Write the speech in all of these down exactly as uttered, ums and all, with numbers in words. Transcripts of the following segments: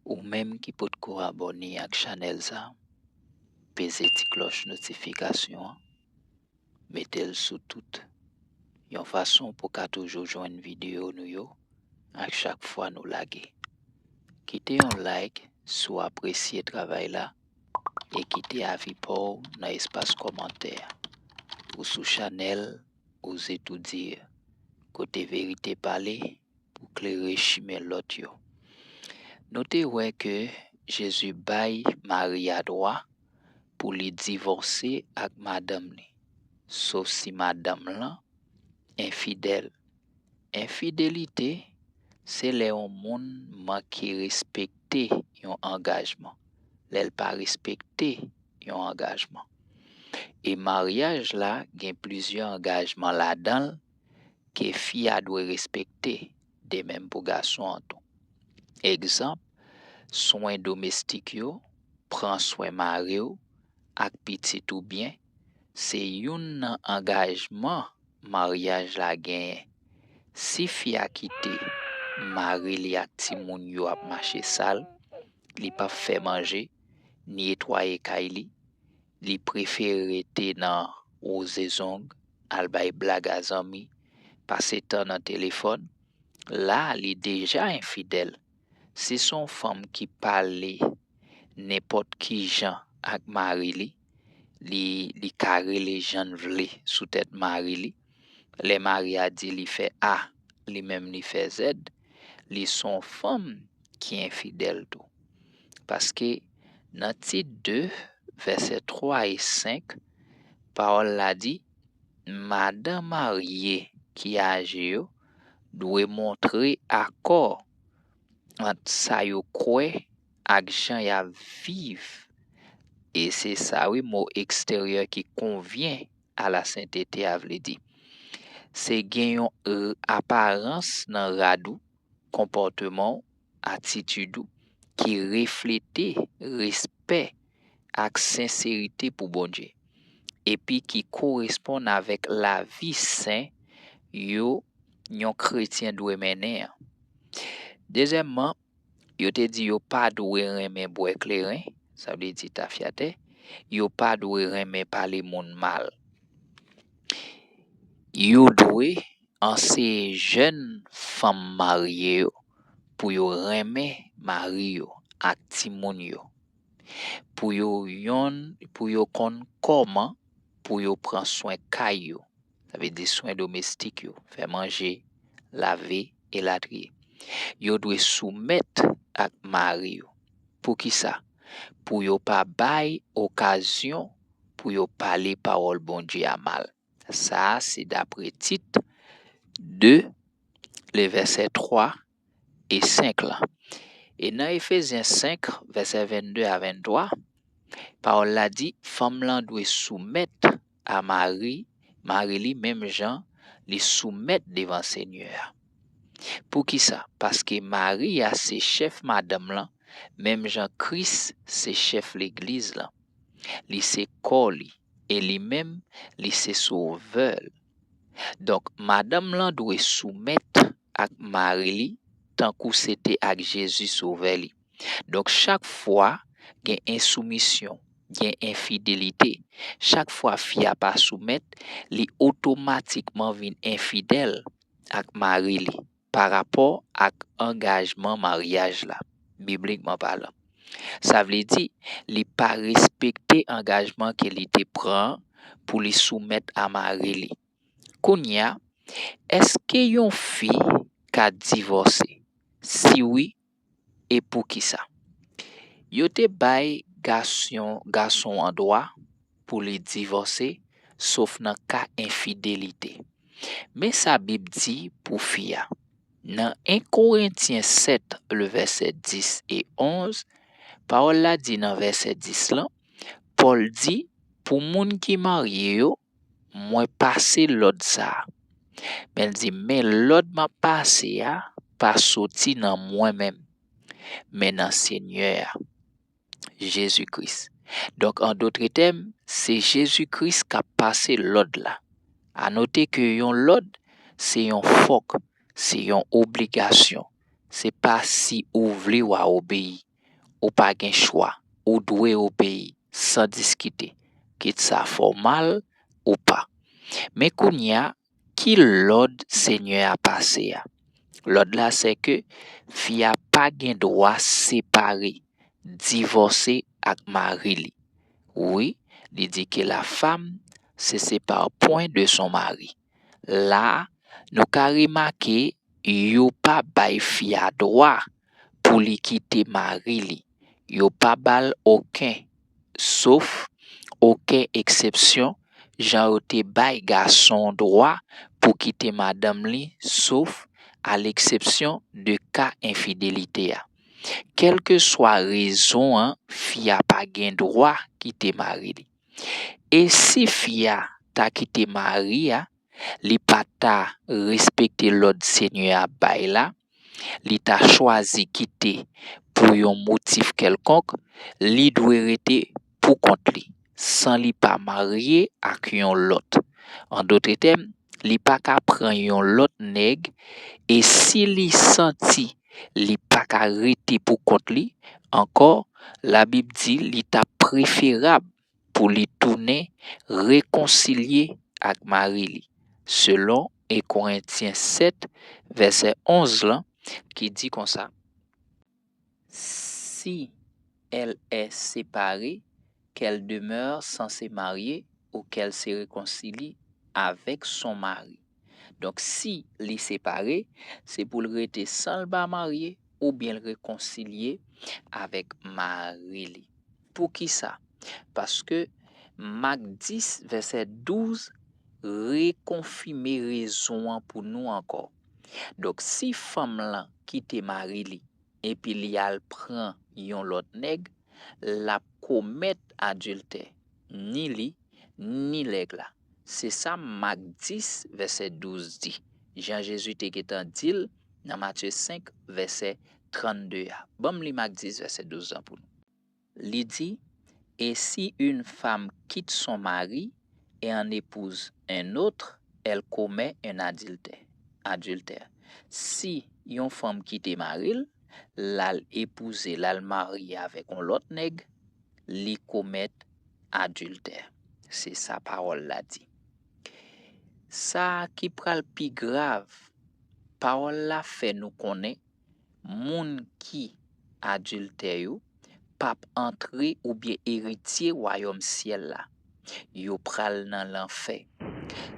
Ou menm ki potko abòne ak chanèl sa, peze ti klòch notifikasyon an, mete l sou tout, yon fason pou w ka toujou jwenn videyo nou yo ak chak fwa nou lage. Kite yon like si w apresye travay la e kite avi pa w nan espas kòmantè a. Ou sou chanèl Oze Tou Dire, kote verite pale pou klere chimen lòt yo. Nou te wè ke Jezi bay Maria dwa pou li divòse ak madanm li, sof si madanm lan enfidèl. Enfidelite se lè yon moun manke respekte yon angajman, lè l pa respekte yon angajman. E maryaj la gen plizyè angajman ladan l ke fi a dwe respekte, de menm pou gason an tou. Egzanp, swen domestik yo, pran swen mari w ak pitit ou byen, se youn nan angajman maryaj la genyen. Si fi a kite mari li ak timoun yo ap mache sal, li p ap fè manje, ni netwaye kay li, li prefere rete nan woze zong, al bay blag a zanmi, pase tan nan telefòn, la a li deja enfidèl. Si se yon fanm ki pale nenpòt ki jan ak mari li, li, li ka rele jan l vle sou tèt mari li. Lè mari a di li fè A, li menm li fè Z, li se yon fanm ki enfidèl tou. Paske nan Tit de, vèsè twa e senk, pawòl la di, madan marye ki aje yo dwe montre akò ant sa yo kwè ak jan y ap viv. E se sa wi, mo eksteryè ki konvyen a la sentete a vle di. Se gen yon r-, aparans nan rad ou, konpòteman w, atitid ou, ki reflete respè ak senserite pou Bondye, epi ki koresponn avèk lavi sen yo yon kretyen dwe mennen an. Dezyèmman, yo te di yo pa dwe renmen bwè kleren, sa vle di tafyatè, yo pa dwe renmen pale moun mal. Yo dwe anseye jèn fanm marye yo pou yo renmen mari yo ak timoun yo, pou yo yonn, pou yo konn kòman pou yo pran swen kay yo, sa vle di swen domestik yo, fè manje, lave, elatriye. Yo dwe soumèt ak mari yo. Poukisa? Pou yo pa bay okazyon pou yo pale pawòl Bondye a mal. Sa a se dapre Tit de, le vèsè twa e senk la. E nan Efezyen senk, vèsè vennde a venntwa, pawòl la di, fanm lan dwe soumèt a mari, mari li menm jan li soumèt devan Senyè a. Poukisa? Paske mari a se chèf madanm lan, menm jan Kris se chèf legliz lan. Li se kò li, e li menm, li se sovè l. Donk, madanm lan dwe soumèt ak mari li, tankou se te ak Jezi Sovè li. Donk, chak fwa gen ensoumisyon, gen enfidelite, chak fwa fi a pa soumèt, li otomatikman vin enfidèl ak mari li parapò ak angajman maryaj la, biblikman palan. Sa vle di, li pa respekte angajman ke li te pran pou li soumèt a mari li. Kounye a, èske yon fi ka divòse? Si wi, e poukisa? Yo te bay gason, gason an dwa pou li divòse, sof nan ka enfidelite. Men sa Bib di pou fi a. Nan en Korentyen sèt, le vèsè dis e onz, pawòl la di nan vèsè dis lan, Pòl di, pou moun ki marye yo, mwen pase lòd sa a. Men l di, men lòd m ap pase a pa soti nan mwen menm, men nan Senyè a, Jezi Kris. Donk, an dòt tèm, se Jezi Kris k ap pase lòd la. A note ke yon lòd, se yon fòk, se yon obligasyon. Se pa si ou vle w a obeyi. ou pa gen chwa, ou dwe obeyi san diskite, kit sa fè w mal ou pa. Men kounye a, ki lòd Senyè a pase a? Lòd la se ke fi a pa gen dwa separe, divòse ak mari li. Wi, li di ke la femme se sépare point de son mari. La, nou ka remake yo pa bay fi a dwa pou li kite mari li. Yo pa ba l okenn, sof okenn eksepsyon, jan yo te bay gason dwa pou kite madanm li, sof a leksepsyon de ka enfidelite a. Kèlkeswa rezon an, fi a pa gen dwa kite mari li. E si fi a ta kite mari a, li pa ta respekte lòd Senyè a bay la, li ta chwazi kite pou yon motif kèlkonk, li dwe rete pou kont li, san li pa marye ak yon lòt. An dòt tèm, li pa ka pran yon lòt nèg, e si li santi li pa ka rete pou kont li ankò, Labib di li ta preferab pou li tounen rekonsilye ak mari li, selon en Korentyen sèt, vèsè onz lan, ki di konsa: Si elle est séparée, qu'elle demeure sans se marier ou qu'elle se réconcilie avec son mari. Donk, si li separe, se pou l rete san l pa marye oubyen l rekonsilye avèk mari li. Poukisa? Paske Mak dis, vèsè douz, rekonfime rezon an pou nou ankò. Donk, si fanm lan kite mari li, epi li al pran yon lòt nèg, l ap komèt adiltè, ni li, ni nèg la. Se sa Mak dis, vèsè douz di. Jan Jezi te gentan di l nan Matye senk, vèsè trannde a. Ban m li Mak dis, vèsè douz lan pou nou. Li di, et si une femme quitte son mari et en épouse un autre, elle commet un adultère. Adultère. Si yon fanm kite mari l, l al epouze, l al marye avèk yon lòt nèg, li komèt adiltè. Se sa pawòl la di. Sa ki pral pi grav, pawòl la fè nou konnen moun ki adiltè yo p ap antre oubyen eritye wayòm syèl la. Yo pral nan lanfè.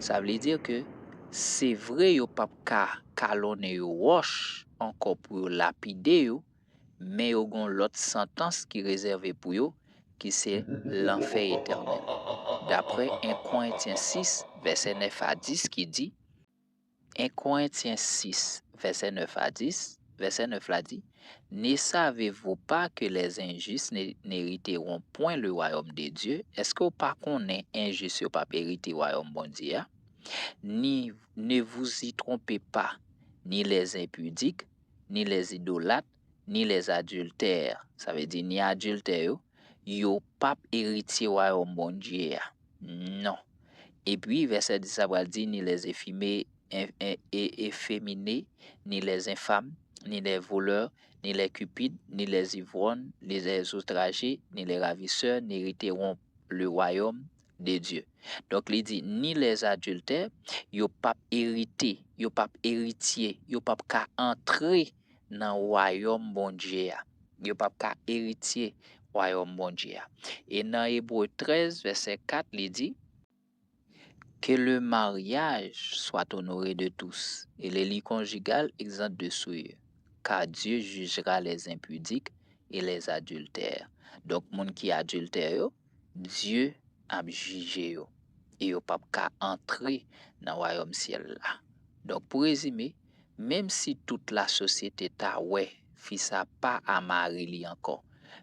Sa vle di ke se vre yo p ap ka kalonnen yo wòch ankò pou yo lapide yo, men yo gen yon lòt santans ki rezève pou yo, ki se lanfè etènèl. Daprè en Korentyen sis, vèsè nèf a dis ki di, en Korentyen sis, vèsè nèf a dis, vèsè nèf la di, Ne savez-vous pas que les injustes ne- n'hériteront point le royaume de Dieu? Èske w pa konnen enjis yo p ap erite wayòm Bondye a? Ni ne vous y trompez pas, ni les impudiques, ni les idolates, ni les adultères. Sa vle di ni adiltè yo, yo p ap eritye wayòm Bondye a. Non. Epi, vèsè dis la pral di, ni les efféminés, e- e- e- efféminés, ni les infâmes, ni les voleurs, ni les cupides, ni les ivrognes, ni les outragés, ni les ravisseurs n'hériteront le royaume de Dieu. Donk, li di, ni les adultères, yo p ap erite, yo p ap eritye, yo p ap ka antre nan wayòm Bondye a. Yo p ap ka eritye wayòm Bondye a. E nan Ebre trèz, vèsè kat, li di, Que le mariage soit honoré de tous, et les lits conjugales exempts de souillure, car Dieu jugera les impudiques et les adultères. Donk, moun ki adiltè yo, Dye ap jije yo, e yo p ap ka antre nan wayòm syèl la. Donk, pou rezime, menm si tout lasosyete ta wè fi sa pa a mari li ankò,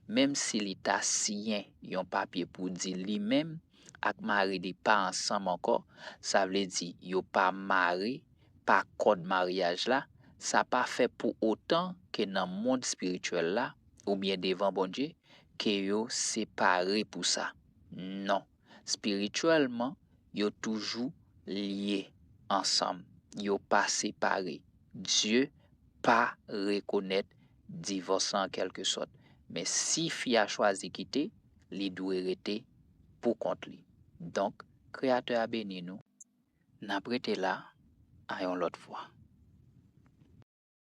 menm si li ta siyen yon papye pou di li menm ak mari li pa ansanm ankò, sa vle di yo pa mare pa kòd maryaj la, sa pa fè pou otan ke nan mond espirityèl la, oubyen devan Bondye, ke yo separe pou sa. Non. Espirityèlman, yo toujou lye ansanm. Yo pa separe. Dye pa rekonèt divòs la an kèlke sòt. Men si fi a chwazi kite, li dwe rete pou kont li. Donk, Kreyatè a beni nou. N ap rete la a yon lòt fwa.